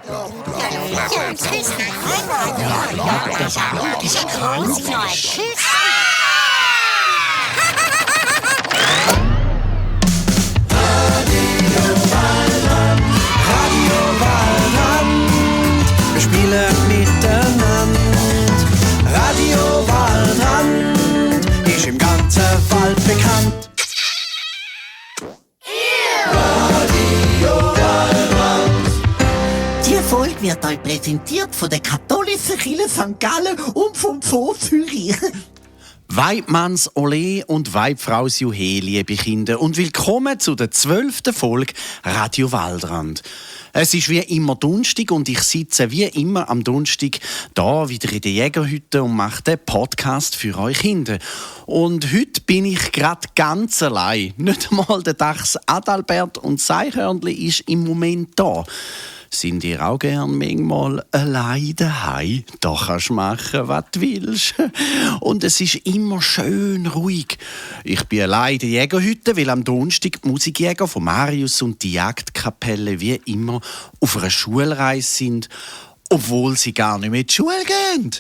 Wir spielen miteinander. Radio Waldrand ist im ganzen Wald bekannt. Die Folge wird euch präsentiert von der katholischen Kirche St. Gallen und vom Zoo Zürich. Weibmanns Ole und Weibfraus Juhe, liebe Kinder, und willkommen zu der 12. Folge Radio Waldrand. Es ist wie immer Donnerstag und ich sitze wie immer am Donnerstag da wieder in der Jägerhütte und mache den Podcast für euch Kinder. Und heute bin ich gerade ganz allein. Nicht einmal der Dachs Adalbert und Seichhörnli ist im Moment da. Sind ihr auch gern manchmal allein daheim? Da kannst du machen, was du willst. Und es ist immer schön ruhig. Ich bin allein in der Jägerhütte, weil am Donnerstag die Musikjäger von Marius und die Jagdkapelle wie immer auf einer Schulreise sind. Obwohl sie gar nicht mehr in die Schule gehen.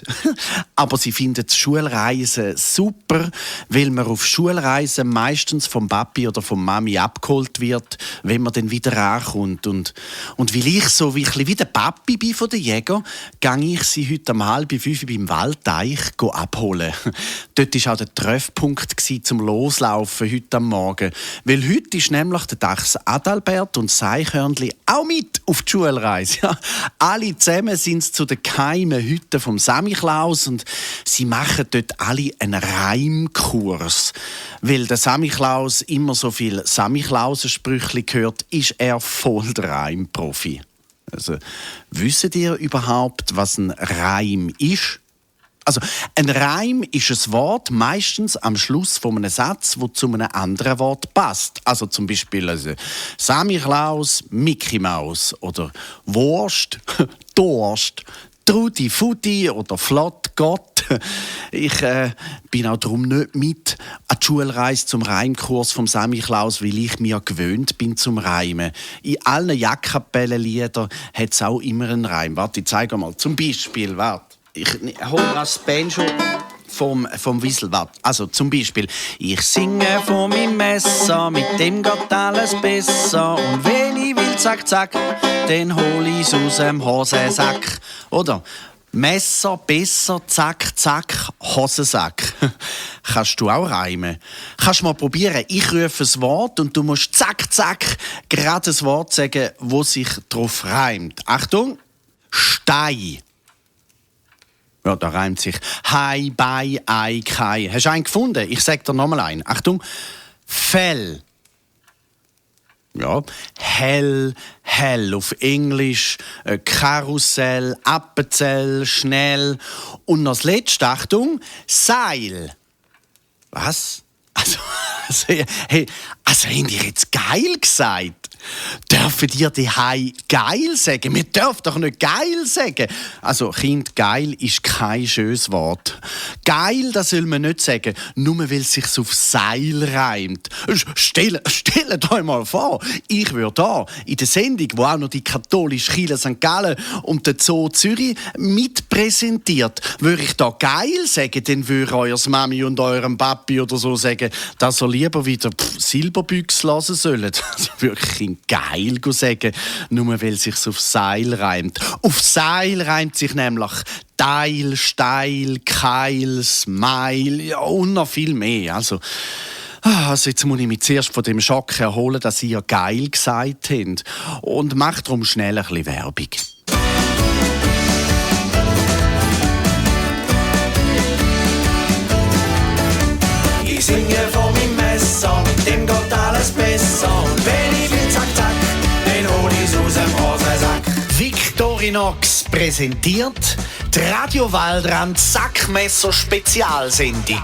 Aber sie finden die Schulreisen super, weil man auf Schulreisen meistens vom Papi oder vom Mami abgeholt wird, wenn man dann wieder ankommt. Und weil ich so wie der Papi bin von den Jägern, gehe ich sie heute um 4:30 beim Waldteich abholen. Dort war auch der Treffpunkt zum Loslaufen heute am Morgen. Weil heute ist nämlich der Dachs Adalbert und Seichhörnli auch mit auf die Schulreise. Ja, alle zusammen sind zu den geheimen Hütten vom Samichlaus und sie machen dort alle einen Reimkurs. Weil der Samichlaus immer so viel Samichlausen-Sprüchli hört, ist er voll der Reimprofi. Also, wisst ihr überhaupt, was ein Reim ist? Also, ein Reim ist ein Wort, meistens am Schluss von einem Satz, wo zu einem anderen Wort passt. Also zum Beispiel Samichlaus, Mickey Maus oder Wurst, Durst, Trudi Futi oder Flott Gott. Ich bin auch darum nicht mit an die Schulreise zum Reimkurs vom Samichlaus, weil ich mir gewöhnt bin zum Reimen. In allen Jagdkapellenliedern hat es auch immer einen Reim. Warte, ich zeige mal. Zum Beispiel, warte. Ich hole mir das Banjo vom Wiesel. Also zum Beispiel: Ich singe von meinem Messer, mit dem geht alles besser. Und wenn ich will, zack, zack, dann hol ich's aus dem Hosensack. Oder Messer besser, zack, zack, Hosensack. Kannst du auch reimen? Kannst du mal probieren. Ich rufe ein Wort und du musst zack, zack gerade ein Wort sagen, wo sich drauf reimt. Achtung: Stein. Ja, da reimt sich Hai, Bei, Ei, Kai. Hast du einen gefunden? Ich sag dir nochmal einen. Achtung. Fell. Ja. Hell, hell. Auf Englisch Karussell, Appenzell, schnell. Und noch das letzte, Achtung, Seil. Was? Also haben die jetzt geil gesagt? Dürfen dir die Hai geil sagen? Wir dürfen doch nicht geil sagen. Also, Kind, geil ist kein schönes Wort. Geil, das soll man nicht sagen, nur weil es sich auf Seil reimt. Stellt euch mal vor, ich würde da in der Sendung, wo auch noch die katholische Kirche St. Gallen und der Zoo Zürich mitpräsentiert, würde ich da geil sagen, dann würde euer Mami und eurem Papi oder so sagen, dass ihr lieber wieder Silberbüchs lassen sollen. Also wirklich geil sagen, nur weil es sich auf Seil reimt. Auf Seil reimt sich nämlich Teil, Steil, Keil, Smile, ja, und noch viel mehr. Also jetzt muss ich mich zuerst von dem Schock erholen, dass ihr geil gesagt habt. Und macht darum schnell ein bisschen Werbung. Ich singe von meinem Messer, dem geht alles besser. Und wenn ich will, zack, zack, dann hol ich's aus dem Hosensack. Victorinox präsentiert die Radio Waldrand Sackmesser Spezialsendung.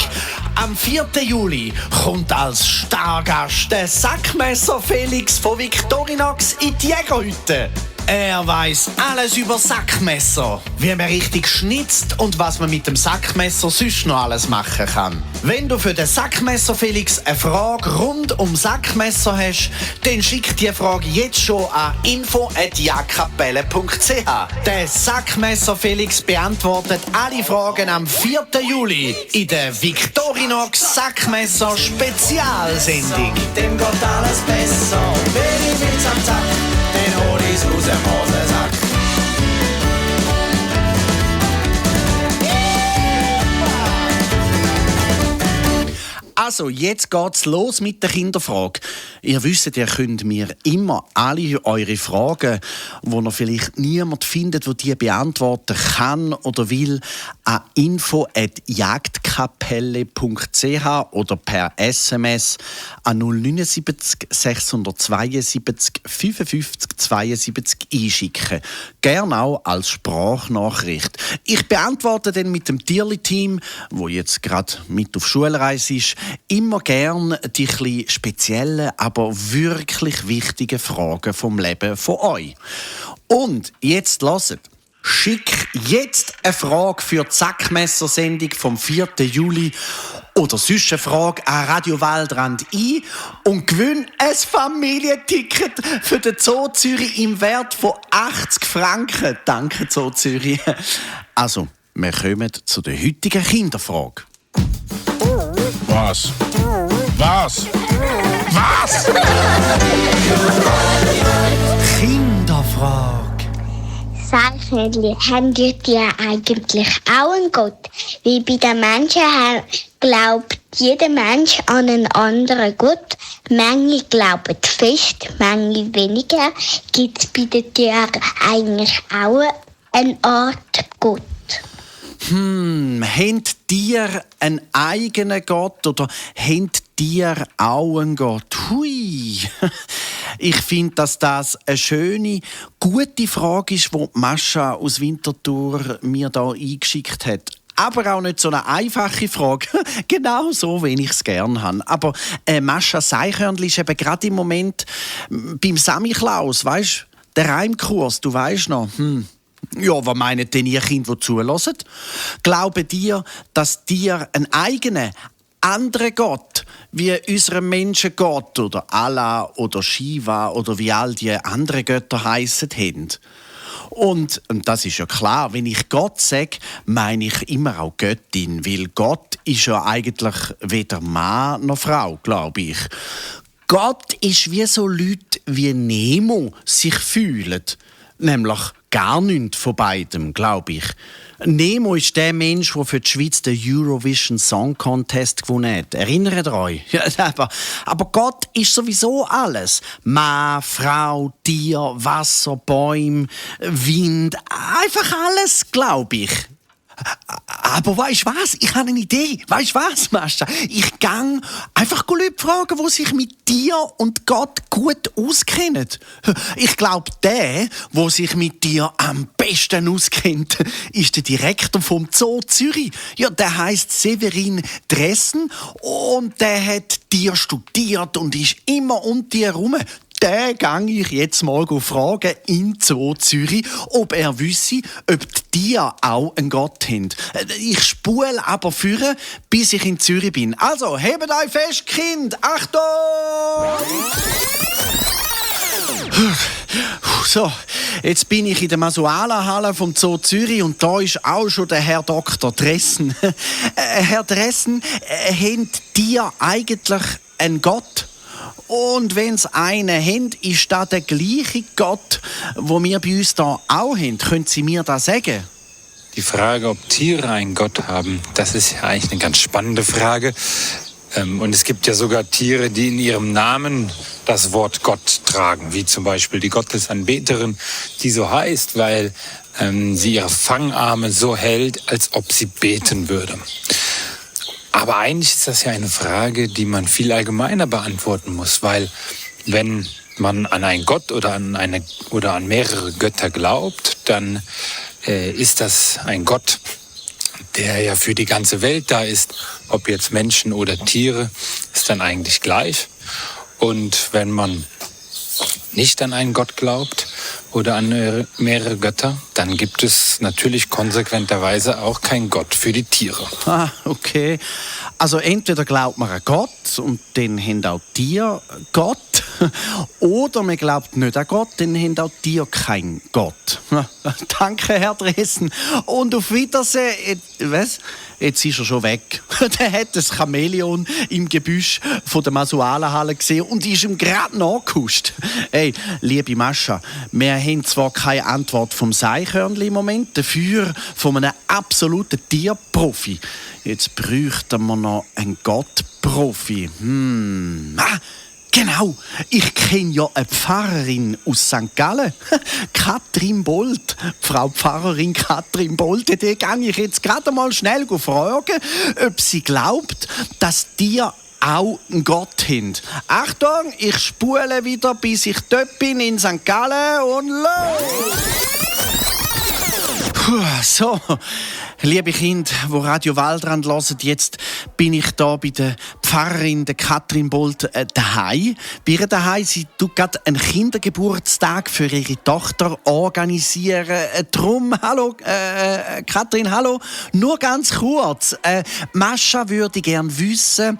Am 4. Juli kommt als Stargast der Sackmesser Felix von Victorinox in die Jägerhütte. Er weiss alles über Sackmesser, wie man richtig schnitzt und was man mit dem Sackmesser sonst noch alles machen kann. Wenn du für den Sackmesser Felix eine Frage rund um Sackmesser hast, dann schick die Frage jetzt schon an info@jagdkapelle.ch. Der Sackmesser Felix beantwortet alle Fragen am 4. Juli in der Victorinox Sackmesser Spezialsendung. Mit dem geht alles besser. Wenn ich will, zack, zack, den hol ich's aus dem Hosensack. Also, jetzt geht's los mit der Kinderfrage. Ihr wisst, ihr könnt mir immer alle eure Fragen, wo ihr vielleicht niemand findet, der die beantworten kann oder will, an info@jagdkapelle.ch oder per SMS an 079 672 55 72 einschicken. Gerne auch als Sprachnachricht. Ich beantworte dann mit dem Tierli-Team, wo jetzt gerade mit auf Schulreise ist, immer gern die etwas speziellen, aber wirklich wichtigen Fragen vom Leben von euch. Und jetzt hört. Schick jetzt eine Frage für die Sackmesser-Sendung vom 4. Juli oder sonst eine Frage an Radio Waldrand ein und gewinn ein Familienticket für den Zoo Zürich im Wert von 80 Franken. Danke, Zoo Zürich. Also, wir kommen zu der heutigen Kinderfrage. Was? Was? Was? Kinderfrage. Sachmädchen, haben die Tiere eigentlich auch einen Gott? Wie bei den Menschen glaubt jeder Mensch an einen anderen Gott. Manche glauben fest, manche weniger. Gibt es bei den Tieren eigentlich auch eine Art Gott? Haben Tiere einen eigenen Gott oder haben Tiere auch einen Gott? Hui! Ich finde, dass das eine schöne, gute Frage ist, die Mascha aus Winterthur mir da eingeschickt hat. Aber auch nicht so eine einfache Frage. Genau so, wie ich es gerne habe. Aber Mascha Seichhörnli ist eben gerade im Moment beim Samichlaus, weißt du? Der Reimkurs, du weißt noch. Ja, was meinen denn ihr Kinder, die zulassen? Glauben ihr, dass Tiere einen eigenen, anderen Gott, wie unserem Menschen Gott oder Allah oder Shiva oder wie all die anderen Götter heissen haben? Und das ist ja klar, wenn ich Gott sage, meine ich immer auch Göttin, weil Gott ist ja eigentlich weder Mann noch Frau, glaube ich. Gott ist wie so Leute wie Nemo sich fühlen, nämlich gar nichts von beidem, glaube ich. Nemo ist der Mensch, der für die Schweiz den Eurovision Song Contest gewonnen hat. Erinnert euch? Ja, aber Gott ist sowieso alles. Mann, Frau, Tier, Wasser, Bäume, Wind. Einfach alles, glaube ich. Aber weisst was? Ich habe eine Idee. Weisst was, Mascha? Ich gang einfach Leute fragen, die sich mit dir und Gott gut auskennen. Ich glaube, der sich mit dir am besten auskennt, ist der Direktor vom Zoo Zürich. Ja, der heisst Severin Dressen und der hat dir studiert und ist immer um dir herum. Den gang ich jetzt mal fragen in Zoo Zürich, ob er wisse, ob die Tiere auch einen Gott haben. Ich spule aber führen, bis ich in Zürich bin. Also, hebt euch fest, Kind! Achtung! So, jetzt bin ich in der Masuala-Halle vom Zoo Zürich und da ist auch schon der Herr Dr. Dressen. Herr Dressen, haben die eigentlich einen Gott? Und wenn es einen haben, ist das der gleiche Gott, den wir bei uns hier auch haben. Können Sie mir das sagen? Die Frage, ob Tiere einen Gott haben, das ist ja eigentlich eine ganz spannende Frage. Und es gibt ja sogar Tiere, die in ihrem Namen das Wort Gott tragen, wie zum Beispiel die Gottesanbeterin, die so heißt, weil sie ihre Fangarme so hält, als ob sie beten würde. Aber eigentlich ist das ja eine Frage, die man viel allgemeiner beantworten muss, weil wenn man an einen Gott oder an mehrere Götter glaubt, dann ist das ein Gott, der ja für die ganze Welt da ist, ob jetzt Menschen oder Tiere, ist dann eigentlich gleich. Und wenn man nicht an einen Gott glaubt, oder an mehrere Götter, dann gibt es natürlich konsequenterweise auch keinen Gott für die Tiere. Ah, okay. Also entweder glaubt man an Gott und dann haben auch Tiere Gott. Oder man glaubt nicht an Gott, dann haben auch Tiere keinen Gott. Danke, Herr Dressen. Und auf Wiedersehen. Was? Jetzt ist er schon weg. Der hat das Chamäleon im Gebüsch von der Masualenhalle gesehen und ist ihm gerade nachgehuscht. Hey, liebe Mascha, wir haben zwar keine Antwort vom Seichhörnli im Moment, dafür von einem absoluten Tierprofi. Jetzt bräuchten wir noch einen Gottprofi. Genau, ich kenne ja eine Pfarrerin aus St. Gallen, Katrin Bolt. Frau Pfarrerin Katrin Bolt, die gehe ich jetzt gerade mal schnell fragen, ob sie glaubt, dass die auch einen Gott haben. Achtung, ich spule wieder, bis ich dort bin in St. Gallen und los! So, liebe Kinder, die Radio Waldrand hören, jetzt bin ich da bei der Pfarrerin der Katrin Bolt daheim. Bei ihr daheim, sie tut gerade einen Kindergeburtstag für ihre Tochter organisieren. Drum, hallo, Katrin, hallo. Nur ganz kurz. Mascha würde gerne wissen,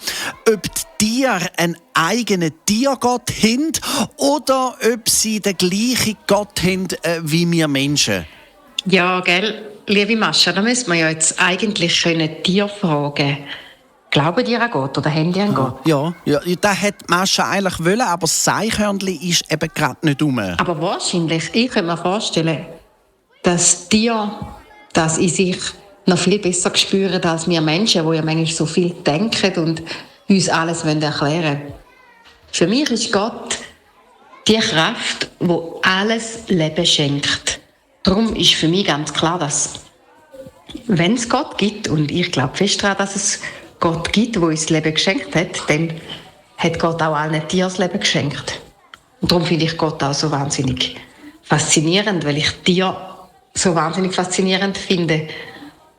ob die Tiere einen eigenen Tiergott haben oder ob sie den gleichen Gott haben wie wir Menschen. Ja, gell, liebe Mascha, da müsste man ja jetzt eigentlich Tier fragen. Glauben die an Gott oder haben die an Gott? Ja, das hätte Mascha eigentlich wollen, aber das Seichhörnli ist eben gerade nicht rum. Aber wahrscheinlich, ich könnte mir vorstellen, dass Tiere das in sich noch viel besser spüren als wir Menschen, die ja manchmal so viel denken und uns alles erklären wollen. Für mich ist Gott die Kraft, die alles Leben schenkt. Darum ist für mich ganz klar, dass, wenn es Gott gibt, und ich glaube fest daran, dass es Gott gibt, der uns das Leben geschenkt hat, dann hat Gott auch allen Tieren das Leben geschenkt. Und darum finde ich Gott auch so wahnsinnig faszinierend, weil ich Tiere so wahnsinnig faszinierend finde.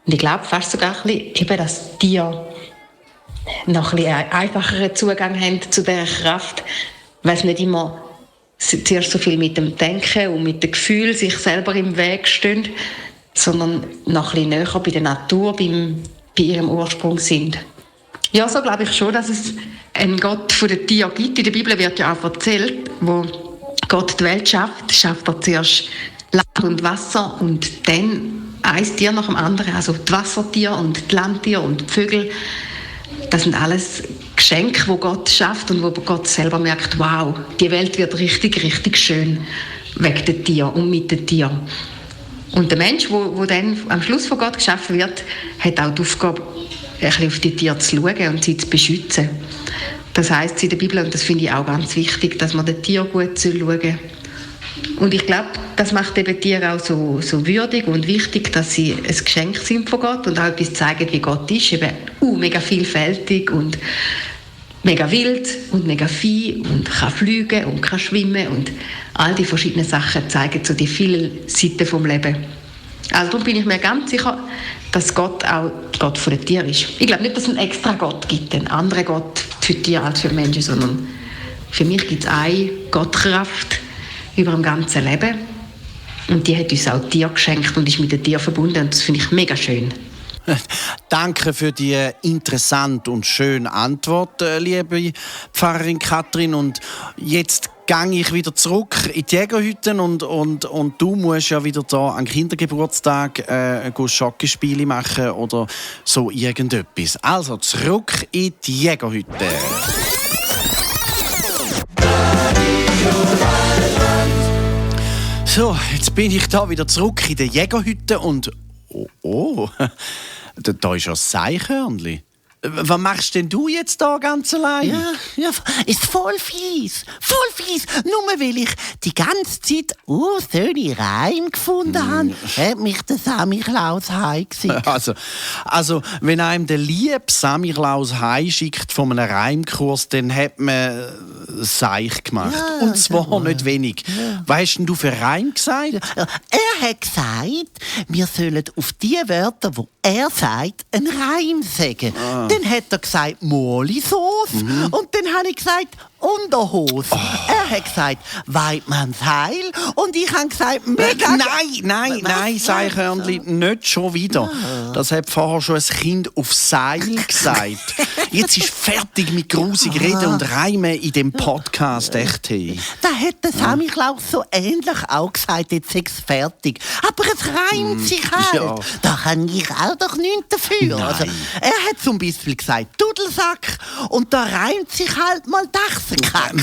Und ich glaube fast sogar ein bisschen, eben, dass Tiere noch ein bisschen einen einfacheren Zugang haben zu dieser Kraft, weil es nicht immer zuerst so viel mit dem Denken und mit dem Gefühl sich selber im Weg stehen, sondern noch ein bisschen näher bei der Natur, bei ihrem Ursprung sind. Ja, so glaube ich schon, dass es einen Gott von den Tieren gibt. In der Bibel wird ja auch erzählt, wo Gott die Welt schafft er zuerst Land und Wasser und dann ein Tier nach dem anderen, also die Wassertiere und die Landtiere und die Vögel. Das sind alles Geschenke, die Gott schafft und wo Gott selber merkt, wow, die Welt wird richtig, richtig schön wegen den Tieren und mit den Tieren. Und der Mensch, der dann am Schluss von Gott geschaffen wird, hat auch die Aufgabe, ein bisschen auf die Tiere zu schauen und sie zu beschützen. Das heisst in der Bibel, und das finde ich auch ganz wichtig, dass man den Tieren gut schauen soll. Und ich glaube, das macht eben Tiere auch so würdig und wichtig, dass sie ein Geschenk sind von Gott und auch etwas zeigen, wie Gott ist. Eben mega vielfältig und mega wild und mega fein und kann fliegen und kann schwimmen und all die verschiedenen Sachen zeigen so die vielen Seiten vom Leben. Also darum bin ich mir ganz sicher, dass Gott auch Gott von den Tieren ist. Ich glaube nicht, dass es einen extra Gott gibt, einen anderen Gott für Tiere als für Menschen, sondern für mich gibt es eine Gottkraft über dem ganzen Leben. Und die hat uns auch Tiere geschenkt und ist mit den Tieren verbunden. Und das finde ich mega schön. Danke für die interessante und schöne Antwort, liebe Pfarrerin Katrin. Und jetzt gehe ich wieder zurück in die Jägerhütte und du musst ja wieder da an Kindergeburtstag Schockenspiele machen oder so irgendetwas. Also zurück in die Jägerhütte. So, jetzt bin ich da wieder zurück in der Jägerhütte und da ist ja das Seichhörnli. Was machst denn du jetzt da ganz allein? Ja, ist voll fies. Nur weil ich die ganze Zeit schöne Reime gefunden habe, hat mich der Samichlaus heimgeschickt. Also, wenn einem der liebe Samichlaus heimschickt von einem Reimkurs, dann hat man Seich gemacht. Ja, und zwar nicht wenig. Ja. Was hast denn du für Reim gesagt? Ja, er hat gesagt, wir sollen auf die Wörter, die er sagt, einen Reim sagen. Dann hat er gesagt Molisauce und dann habe ich gesagt Unterhose. Er hat gesagt, Weidmanns Heil. Und ich habe gesagt, mega... Nein, Seichhörnli, nicht schon wieder. Das hat vorher schon ein Kind auf Seil gesagt. Jetzt ist fertig mit grusig Reden und Reimen in dem Podcast, echt. Hey. Da hat der Sammy Klaus so ähnlich auch gesagt, jetzt ist es fertig. Aber es reimt sich halt. Ja. Da kann ich auch doch nichts dafür. Also, er hat zum Beispiel gesagt Dudelsack und da reimt sich halt mal Dachsenkack.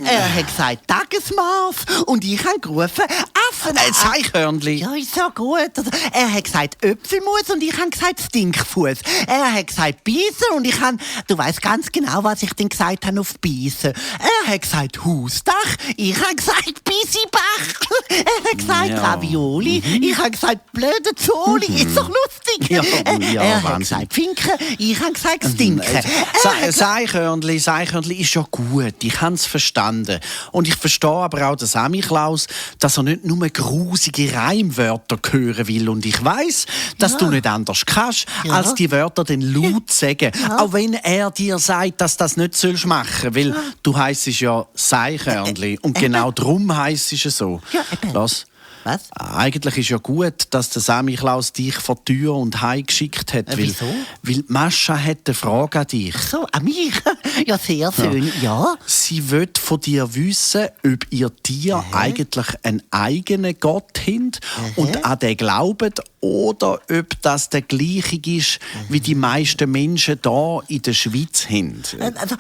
Er hat gesagt Tagesmaß und ich habe gerufen Affen. Seichhörnli. Ja, ist ja gut. Also, er hat gesagt Äpfelmus und ich habe gesagt Stinkfuß. Er hat gesagt Beißen und ich habe, du weißt ganz genau, was ich denn gesagt habe auf Beißen. Er hat gesagt Hausdach, ich habe gesagt Bisibach. Er hat gesagt Ravioli, ich habe gesagt blöde Zoli. Ist doch lustig. Er hat gesagt Finken, ich habe gesagt Stinken. Seichhörnli ist ja gut, ich habe es verstanden. Und ich verstehe aber auch den Sammy Klaus, dass er nicht nur grusige Reimwörter hören will. Und ich weiss, dass du nicht anders kannst, als die Wörter den laut sagen. Auch wenn er dir sagt, dass das nicht machen sollst. Weil du heissest ja Seichhörnli. Und genau darum heissest es so. Ja, eben. Was? Eigentlich ist ja gut, dass der Sammy Klaus dich vor die Tür und heim geschickt hat. Wieso? Weil Mascha hat eine Frage an dich. Ach so, an mich? Ja, sehr schön, ja. Sie will von dir wissen, ob ihr Tier eigentlich einen eigenen Gott habt und an den glaubt oder ob das der gleiche ist, wie die meisten Menschen hier in der Schweiz haben. Also,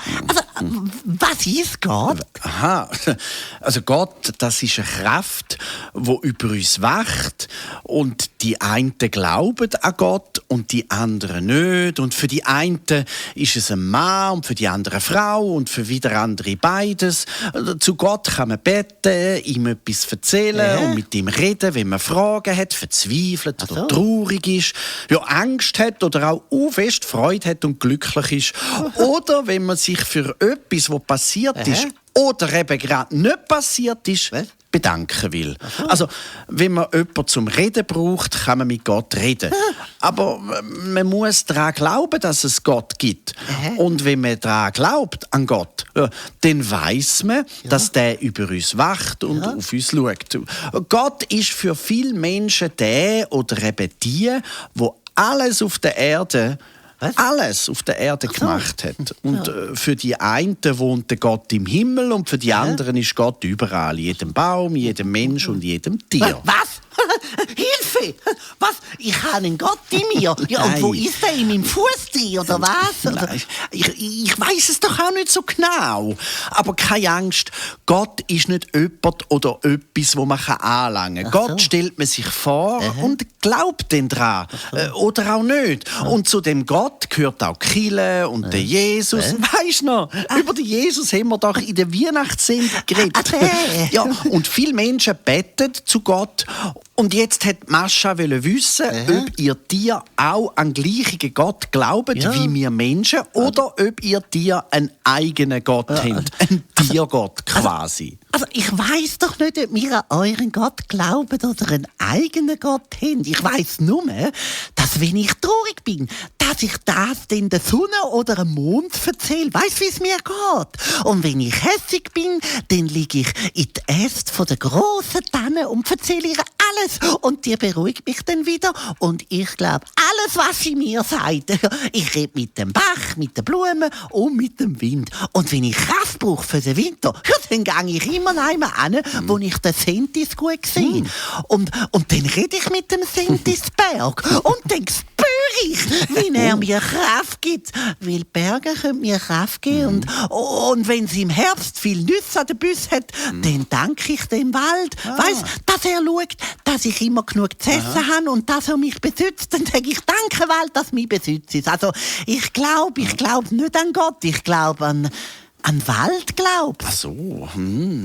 was ist Gott? Aha, also Gott, das ist eine Kraft, die über uns wacht und die einen glauben an Gott und die anderen nicht und für die einen ist es ein Mann und für die andere eine Frau und für wieder andere beides. Zu Gott kann man beten, ihm etwas erzählen und mit ihm reden, wenn man Fragen hat, verzweifelt oder traurig ist, ja, Angst hat oder auch fest Freude hat und glücklich ist oder wenn man sich für etwas, was passiert ist oder eben gerade nicht passiert ist, bedanken will. Also, wenn man jemanden zum Reden braucht, kann man mit Gott reden. Aber man muss daran glauben, dass es Gott gibt. Und wenn man daran glaubt, an Gott, dann weiss man, dass der über uns wacht und auf uns schaut. Gott ist für viele Menschen der oder eben die alles auf der Erde gemacht hat. Und für die einen wohnt der Gott im Himmel und für die anderen ist Gott überall. In jedem Baum, in jedem Mensch und in jedem Tier. Was? Hilfe! Was? Ich habe einen Gott in mir. Ja, und wo ist der? In meinem Fuß drin, oder was? Nein, ich weiss es doch auch nicht so genau. Aber keine Angst, Gott ist nicht jemand oder etwas, wo man anlangen kann. Gott stellt man sich vor und glaubt dann dran. Oder auch nicht. Und zu dem Gott gehört auch die Kirche und der Jesus. Weisst du noch? Über den Jesus haben wir doch in der Weihnachtssendung geredet. Ja, und viele Menschen beten zu Gott. Und jetzt hat Mascha wissen, ob ihr Tier auch an den gleichen Gott glaubt wie wir Menschen oder ob ihr Tier einen eigenen Gott habt. Einen Tiergott quasi. Also ich weiss doch nicht, ob wir an euren Gott glauben oder einen eigenen Gott haben. Ich weiss nur, dass wenn ich traurig bin, dass ich das dann der Sonne oder dem Mond erzähle. Weiss, wie es mir geht. Und wenn ich hässig bin, dann liege ich in die Äste von der grossen Tanne und erzähle ihr alles. Und die beruhigt mich dann wieder. Und ich glaube alles, was sie mir sagt. Ich rede mit dem Bach, mit den Blumen und mit dem Wind. Und wenn ich Kraft brauche für den Winter, dann gehe ich immer einmal hin, wo ich den Sentis gut sehe. Und dann rede ich mit dem Sentisberg. Und dann spüre ich, wie er mir Kraft gibt. Weil die Berge können mir Kraft geben. Und wenn sie im Herbst viel Nüsse an den Büssen hat, dann danke ich dem Wald. Weißt, dass er schaut, dass ich immer genug zu essen habe und dass er mich beschützt. Dann sage ich, danke Wald, dass mich beschützt. Also ich glaube nicht an Gott, ich glaube an Wald glaubt. Ach so,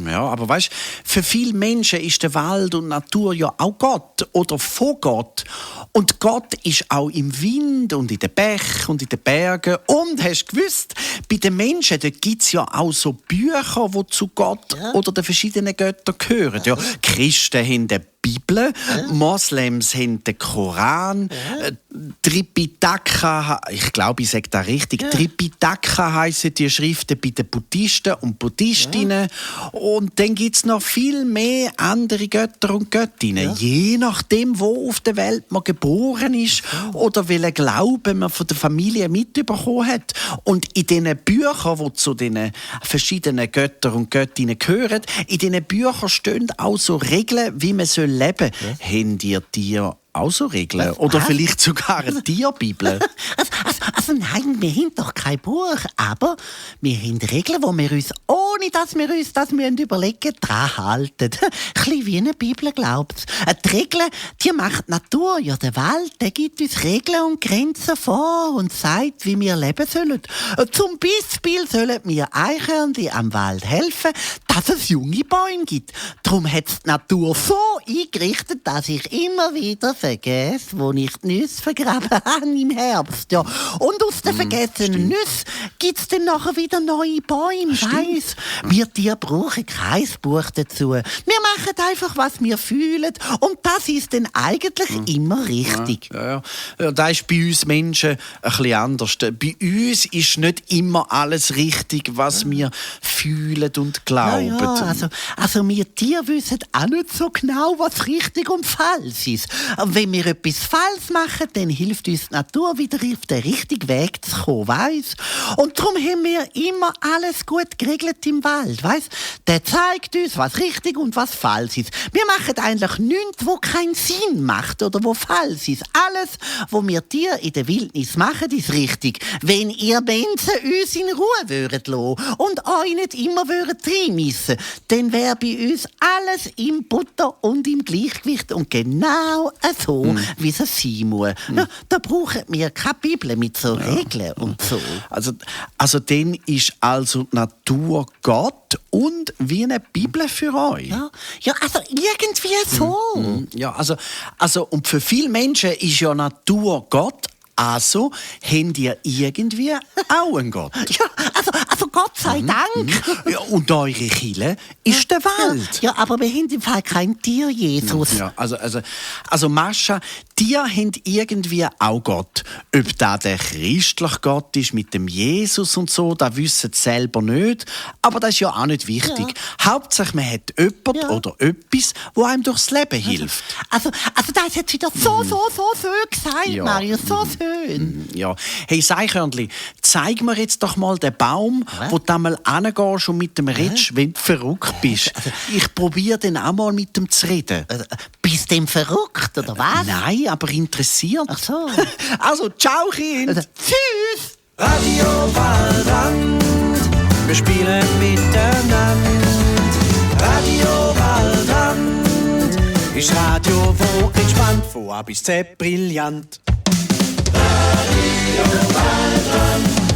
ja, aber weißt, für viele Menschen ist der Wald und die Natur ja auch Gott oder von Gott. Und Gott ist auch im Wind und in den Bächen und in den Bergen. Und hast du gewusst, bei den Menschen gibt es ja auch so Bücher, die zu Gott oder den verschiedenen Göttern gehören. Ja, Christen haben den Bibel, Moslems haben den Koran, Tripitaka, ich glaube, ich sage das richtig, Tripitaka heissen die Schriften bei den Buddhisten und Buddhistinnen. Und dann gibt es noch viel mehr andere Götter und Göttinnen, je nachdem, wo auf der Welt man geboren ist oder welchen Glauben man von der Familie mitbekommen hat. Und in diesen Büchern, die zu den verschiedenen Göttern und Göttinnen gehören, in diesen Büchern stehen auch so Regeln, wie man leben soll. Habt ihr Tiere auch so Regeln? Oder vielleicht sogar eine Tierbibel? Also nein, wir haben doch kein Buch, aber wir haben Regeln, wo wir uns, ohne dass wir uns das überlegen, dran halten. Ein bisschen wie eine Bibel, glaubt. Die Regeln, die macht die Natur, ja der Wald, der gibt uns Regeln und Grenzen vor und sagt, wie wir leben sollen. Zum Beispiel sollen wir Eichhörnchen am Wald helfen, dass es junge Bäume gibt. Darum hat es die Natur so eingerichtet, dass ich immer wieder vergesse, wo ich die Nüsse vergraben habe im Herbst. Ja. Und aus den vergessenen Nüssen gibt es dann nachher wieder neue Bäume. Weiss. Wir Tiere brauchen kein Buch dazu. Wir machen einfach, was wir fühlen. Und das ist dann eigentlich immer richtig. Ja. Das ist bei uns Menschen ein bisschen anders. Bei uns ist nicht immer alles richtig, was wir fühlen und glauben. Ja, also wir Tiere wissen auch nicht so genau, was richtig und falsch ist. Und wenn wir etwas falsch machen, dann hilft uns die Natur wieder auf den richtigen Weg zu kommen, weiss? Und darum haben wir immer alles gut geregelt im Wald, weiss? Der zeigt uns, was richtig und was falsch ist. Wir machen eigentlich nichts, wo keinen Sinn macht oder wo falsch ist. Alles, was wir Tiere in der Wildnis machen, ist richtig. Wenn ihr Menschen uns in Ruhe würdet lassen und euch nicht immer reinmissen, dann wäre bei uns alles im Butter und im Gleichgewicht und genau so, wie es sein muss. Ja, da brauchen wir keine Bibel mit so Regeln und so. Also dann ist also die Natur Gott und wie eine Bibel für euch. Ja, also irgendwie so. Ja, also und für viele Menschen ist ja Natur Gott. Also habt ihr irgendwie auch einen Gott. Ja, also Gott sei Dank. Ja, und eure Kirche ist der Wald. Ja, aber wir haben im Fall kein Tier, Jesus. Ja, also Mascha, dir haben irgendwie auch Gott. Ob das der christliche Gott ist mit dem Jesus und so, das wissen sie selber nicht. Aber das ist ja auch nicht wichtig. Ja. Hauptsache, man hat jemanden oder etwas, das einem durchs Leben hilft. Also das ist jetzt wieder so schön gesagt, Marius, so schön. Ja. Hey, Eichhörnchen, zeig mir jetzt doch mal den Baum, wo du einmal hingehst und mit dem redest, wenn du verrückt bist. Ich probiere dann auch mal mit dem zu reden. Bist du denn verrückt, oder was? Nein, aber interessiert. Ach so. Also, ciao, Kind. Tschüss. Radio Waldrand, wir spielen miteinander. Radio Waldrand ist Radio, wo entspannt, von A bis Z brillant. Radio Waldrand.